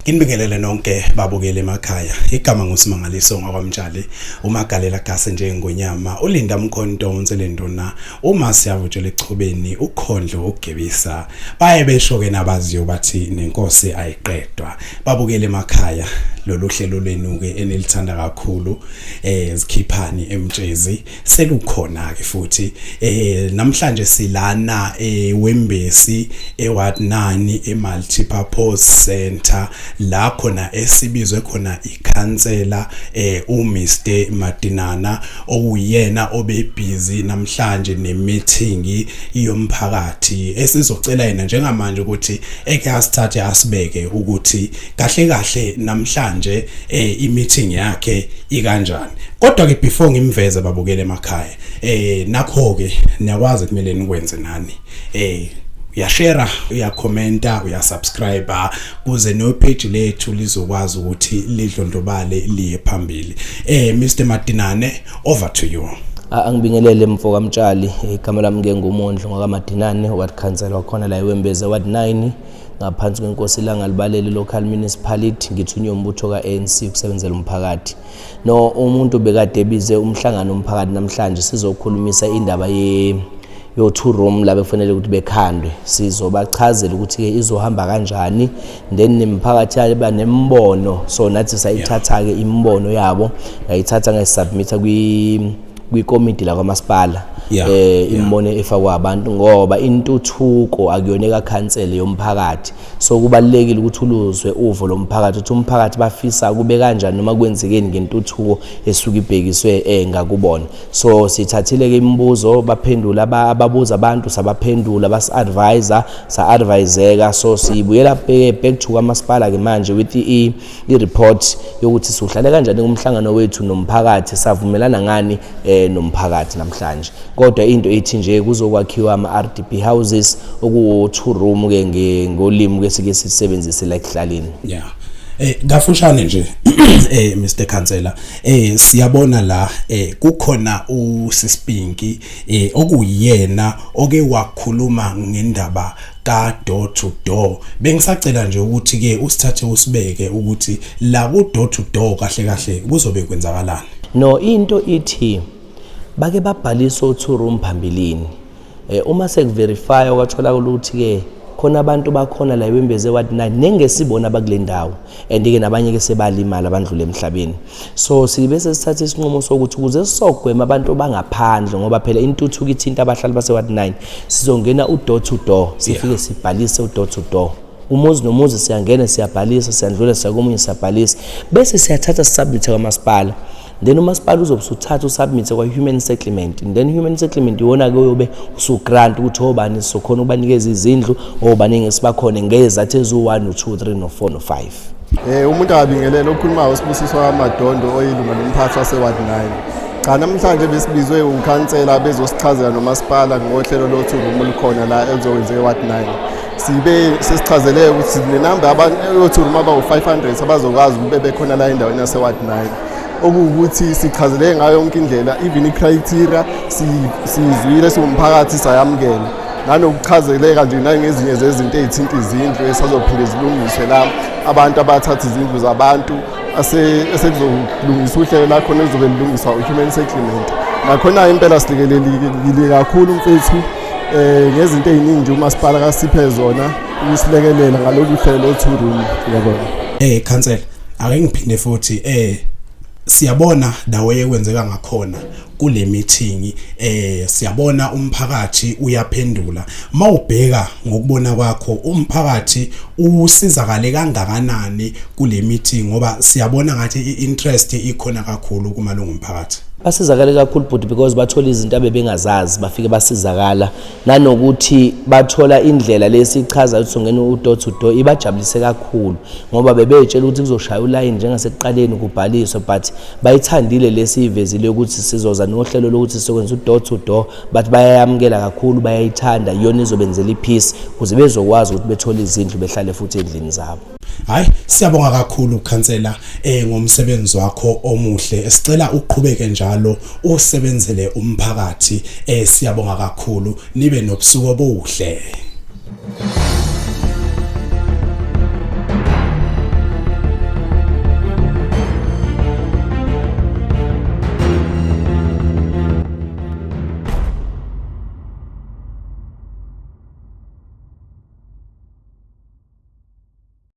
Nginibingelele nonke babukele emakhaya. Igama nguSimangaliso ngakwaMtshali, uMagalela Gase njengonyama, uLinda Mkhonto uNselenduna, uma siyavutshela echobeni ukhondlo ukugebisa. Baye besho ke nabaziyo bathi nenkosi ayiqedwa. Babukele emakhaya lolu hlelo lwenu ke enilithanda kakhulu zikhiphani emtshezi selukhona ke futhi. Namhlanje silana eWembesi eWard 9 eMultipurpose Center, la khona esibizwe khona ikhansela uMr Madinana, okuyena obebhizi namhlanje nemeeting yomphakathi, esizocela yena njengamanje ukuthi eke asithathe asibeke ukuthi kahle kahle namhlanje i-meeting yakhe ikanjani. Kodwa ke before ngimveze, babukele emakhaya, nakho ke niyakwazi kumele nikwenze nani, uyashare, uyacommenta, uyasubscribe kuze no page lethu lizokwazi ukuthi lidlondlobale liye phambili. Mr Madinane, over to you. Angibingelele mfo kaMtshali. Igama lami ke nguMondlo ngakaMadinane, ward councillor wakhona la eWembezi ward 9, ngaphansi kwenkosi Langalibalele Local Municipality. Ngithunywe umbutho ka-ANC ukusebenzela umphakathi. No umuntu bekade ebize umhlangano umphakathi namhlanje, sizokhulumisa indaba ye yo two room la bekufanele ukuthi bekhandwe. Sizobachazela ukuthi ke izohamba kanjani, then nemiphakathi yaba nembono, so nathi sayithatha ke imibono yabo, ngayithatha ngayisubmit kwikomiti la kwamasipala. Imibono efakwa abantu, ngoba intuthuko akuyona ekakhansele yomphakathi, so kubalulekile ukuthi uluzwe uvo lomphakathi, ukuthi umphakathi bafisa kube kanjani noma kwenzekeni ngentuthuko esuke ibhekiswe ngakubona. So sithathile ke imibuzo, baphendula, ababuza abantu sabaphendula, basi-advisa, sa-adviseka. So sibuyela back to kwamasipala ke manje with i-report yokuthi sihlale kanjani kumhlangano wethu nomphakathi, savumelana ngani nomphakathi namhlanje. Kodwa into ithi nje kuzokwakhiwa ama-RDP houses, okuwo-two room ke ngolimi ke sike sisebenzise la ekuhlaleni. Yeah. Kafushane nje, Mr Councillor, siyabona la kukhona uSispinki okuyena oke wakhuluma ngendaba ka door to door. Bengisacela nje ukuthi ke usithathe usibeke ukuthi la ku door to door kahle kahle kuzobe kwenzakalani. No, into ithi bake babhalisa o-two room phambilini. Uma sekuverify kwatholakala ukuthi ke khona abantu bakhona la eWembezi ward 9 nengesibona abakule ndawo, and ke nabanye ke sebalimala abandlule emhlabeni. So sibe sesithatha isinqumo sokuthi ukuze sisogwema abantu bangaphandle, ngoba phela intuthuko ithinta abahlali base ward 9, sizongena u-door to door, sifike sibhalise u-door to door, umuzi nomuzi siyangena, siyabhalisa, siyandlula, siya komunye, siyabhalisa, bese siyathatha sisubmit kwamasipala. Then umasipala uzobe usuthatha usubmit kwa-human settlement, and then human settlement iwona-ke oyobe usugrant ukuthi obani sizokhona ukubanikeza izindlu, obani ngesibakhone ngezathu eziwu-1, no-2, 3, no-4, no-5. Umuntu akabingelele. Okhulumayo uSibusiso kaMadondo, oyilunga lomphathi wase-Ward 9. Cha, namhlanje besibizwe ukhansela bezosichazela nomasipala ngohlelo lo-two room olukhona la elizokwenzeka e-Ward 9. Sibe sesichazele ukuthi sinenamba yabantu yo-two room abawu-500 abazokwazi ukube bekhona la endaweni yase-Ward 9, okuwukuthi sichazele ngayo yonke indlela, even i-criteria siyizwile siwumphakathi, sayamukela, nanokuchazeleka nje nangezinye zezinto ey'thinta izindlu esazophinde zilungiswe la, abantu abathatha izindlu zabantu esekuzolungiswa uhlelo lakhona elizobe lilungiswa u-human settlement. Nakhona impela silekelelekile kakhulu mfethu ngezinto ey'ningi nje umasipala kasiphe zona ukusilekelela ngalolu hlelo lo-two room, ngiyabona. Councillor, ake ngiphinde futhi, siyabona the way ekwenzeka ngakhona kule meeting, siyabona umphakathi uyaphendula. Mawubheka ngokubona kwakho, umphakathi usizakale kangakanani kule meeting, ngoba siyabona ngathi i-interest ikhona kakhulu kumalungu omphakathi? Basizakale kakhulu bhuti, because bathola izinto abebengazazi, bafike basizakala nanokuthi bathola indlela lesichaza ukuthi ungena u-door to door. Ibajabulise kakhulu ngoba bebey'tshela ukuthi kuzoshaya ulayini njengasekuqaleni kubhaliswa, but bayithandile lesiyivezile ukuthi sizoza nohlelo lokuthi sizokwenza u-door to door. Bathi bayayamukela kakhulu, bayayithanda, iyona izobenzela ipeace ukuze bezokwazi ukuthi bethole izindlu, behlale futhi endlini zabo. Hayi, siyabonga kakhulu khansela ngomsebenzi wakho omuhle. Sicela uqhubeke njalo usebenzele umphakathi. Siyabonga kakhulu, nibe nobusuku obuhle.